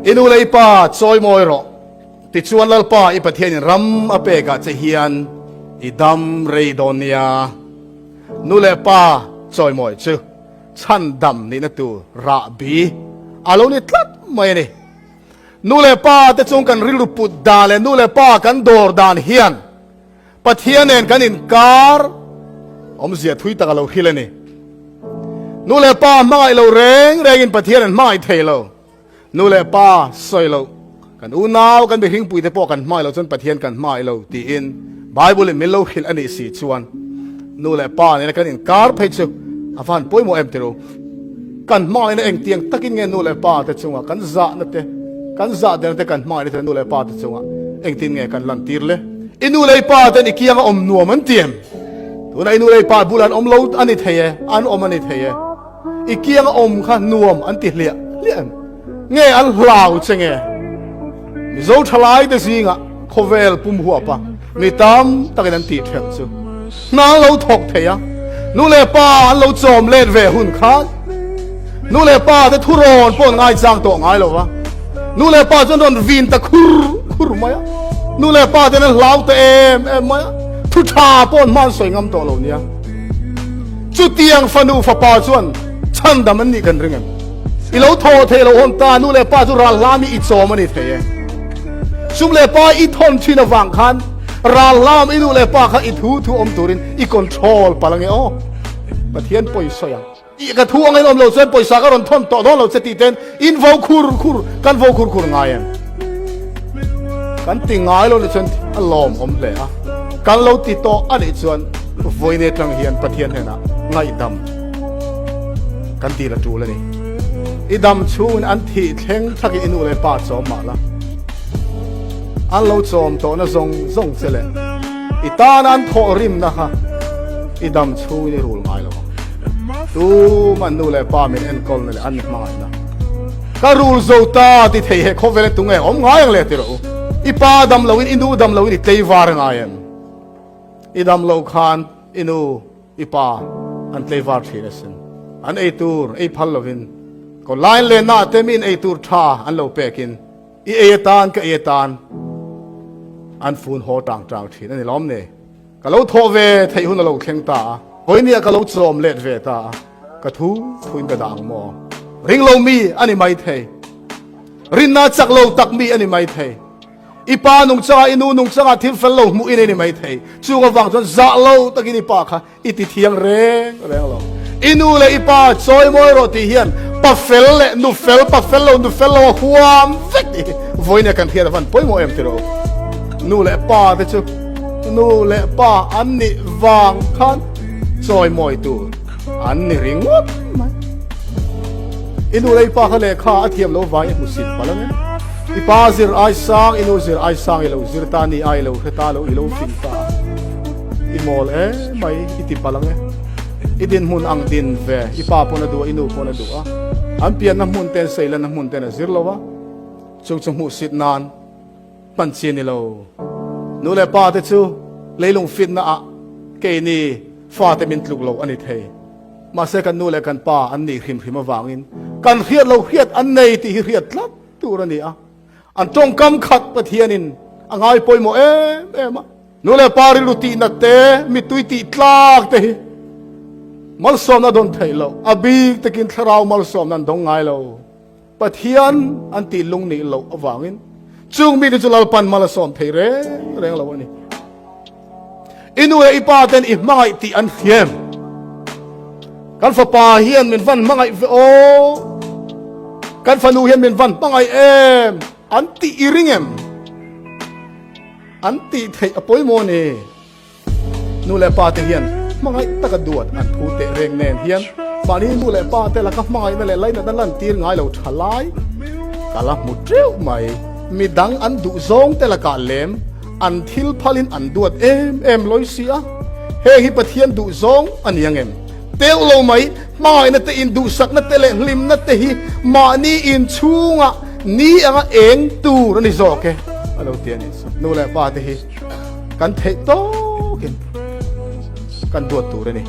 I nu leh i pa chawimawi rawh. Tichuan Lalpa i Pathianin ram a pekah che hian i dam rei dawn nia. Nu leh pa chawimawi chu chhandam nihna tur rahbi a lo ni tlat mai a ni. Nu leh pa te chung kan rilru put dan leh nu leh pa kan dawr dan hian Pathian nen kan inkar awmzia thui tak a lo hril a ni. Nu leh pa hmangaih lo reng rengin Pathian an hmangaih thei lo. Nu leh pa sawi lo, kan unau, kan mihringpuite pawh kan hmangaih lo chuan Pathian kan hmangaih lo tiin Bible in min lo hrilh a nih si chuan nu leh pa nena kan inkar phei chu a van pawimawh em tiro. Kan hmangaihna engtiang takin nge nu leh pa te chunga kan zahna te, kan zah derna te kan hmangaihna te nu leh pa te chunga engtin nge kan lantir le? I nu leh i pa ten i kianga awm nuam an ti em? Tuna i nu leh i pa bulah an awm lo a ni thei e, an awm a ni thei e. I kianga awm kha nuam an ti hliah hliah em? Nge an hlau che nge? Mizo thalai te zingah khawvel pum huapa mi tam takin an tih thelh chu hna an lo thawk thei a, nu leh pa an lo chawm let ve hun khan nu leh pa te thurawn pawh an ngaichang tawh ngai lo va, nu leh pa chuan rawn vin ta khur khur mai a, nu leh pa ten an hlau ta em em mai a, thu tha pawh an hma an sawi ngam tawh lo nia. Chutiang fanu fapa chuan chhandam an nih kan ring em? I lo thaw thei lo hawn ta, nu leh pa chu ral hlami i chawm a ni thei e. Sum leh pa i thawn thin avang khan ral hlam i nu leh pa kha i thu thu awm turin i control palh ange aw. Pathian pawisawi ang. I ka thu angin awm lo chuan pawisa ka rawn thawn tawh dawn lo che tih ten in vo khur khur kan vo khur khur ngai em? Kan ti ngai lo nih chuan a lawm awm hle a. Kan lo ti tawh a nih chuan vawiin atang hian Pathian hnenah ngaihdam kan ti la tul a ni. I dam chhungin an thih thleng thakin i nu leh pa chawm mah la. An lo chawm tawhna zawng zawng che leh i tana an thawh rimna kha i dam chhungin i rul ngai lo ang. Tuman nu leh pa min enkawlna leh an hmangaihna ka rul zo ta ti thei he khawvel e tunge awm ngai ang le ti rawh u. I pa dam loin i nu dam loin i tleivar ngai em? I dam lo khan i nu I pa an tleivar thin asin. An ei tur ei phal lovin ko line leh na te min ei tur tha an lo pekin i ei atan ka ei atan an fun haw tang tang thin ani lawm ni. Ka lo thawh ve theih hun a lo thleng ta a, vawinia ka lo chawm let ve ta a, ka thu thuin ka dah ang maw? Ring lo mi ani mai thei. Rinna chak lo tak mi ani mai thei. I pa nungchangah, i nu nungchangah thil fel lo hmuh in ei ni mai thei. Chung avang chuan zah lo takin i pa kha i ti thiang reng reng lo. I nu leh i pa chawimawi rawh tih hian pa fel leh nu fel, pa fel lo, nu fel lo a huam vek tih hi vawiin kan hriat avan pawimawh em tiraw? Nu leh pa te chu nu leh pa an nih vang khan chawimawi tur an ni ringawt mai. I nu leh i pa kha lehkha a thiam lo vangin i hmu sit palh ang e. I pa zir ai sang, i nu zir ai sang i lo zir ta ni a, i lo hre ta lo, i lo fing ta a. I mawl emai i ti palh ang e. I dinhmun ang din ve, i pa pawn a duh a, i nu pawn a duh a. An pianna hmun ten seilanna hmun ten a zir lo a, chu chu hmuhsit nan hman chi a ni lo. Nu leh pa te chu leilung fitna ah keini fate min tluk lo a ni thei. Mahse kan nu leh kan pa an nih hrim hrim avangin kan hriat lo hriat an nei tih hi hriat tlat tur a ni a. An tawngkam khat Pathianin a ngai pawimawh em em a. Nu leh pa rilru tihna te, mittui tih tlak te hi malsawmna dawn theih loh, a bik takin thlarau malsawmna an dawng ngai lo. Pathian an tih lung nih loh avangin chung mite chu Lalpan mal a sawm thei reng reng lo a ni. I nu leh i pa ten i hmangaih tih an hriam. Kan fapa hian min van hmangaih ve aw. Kan fanu hian min van hmangaih em. An tih i ring em? An tih theih a pawimawh ni. Nu leh pa te hian hmangaih taka duat an phu teh reng nen hian mahni nu leh pa te laka hmangaihna leh lainatna lantir ngai lo tha lai ka la hmu teuh mai. Midang an duh zawng te lakah lem an thil phalin an duat em em lawi si a, heng hi Pathian duh zawng a ni ang em? Teuh lo mai, hmangaihna te induhsakna te leh hlimna te hi mahni inchhungah ni anga eng tur a ni zawk e a lo ti a ni. Nu leh pa te hi. Kan theih tawkin kan duat tur a ni.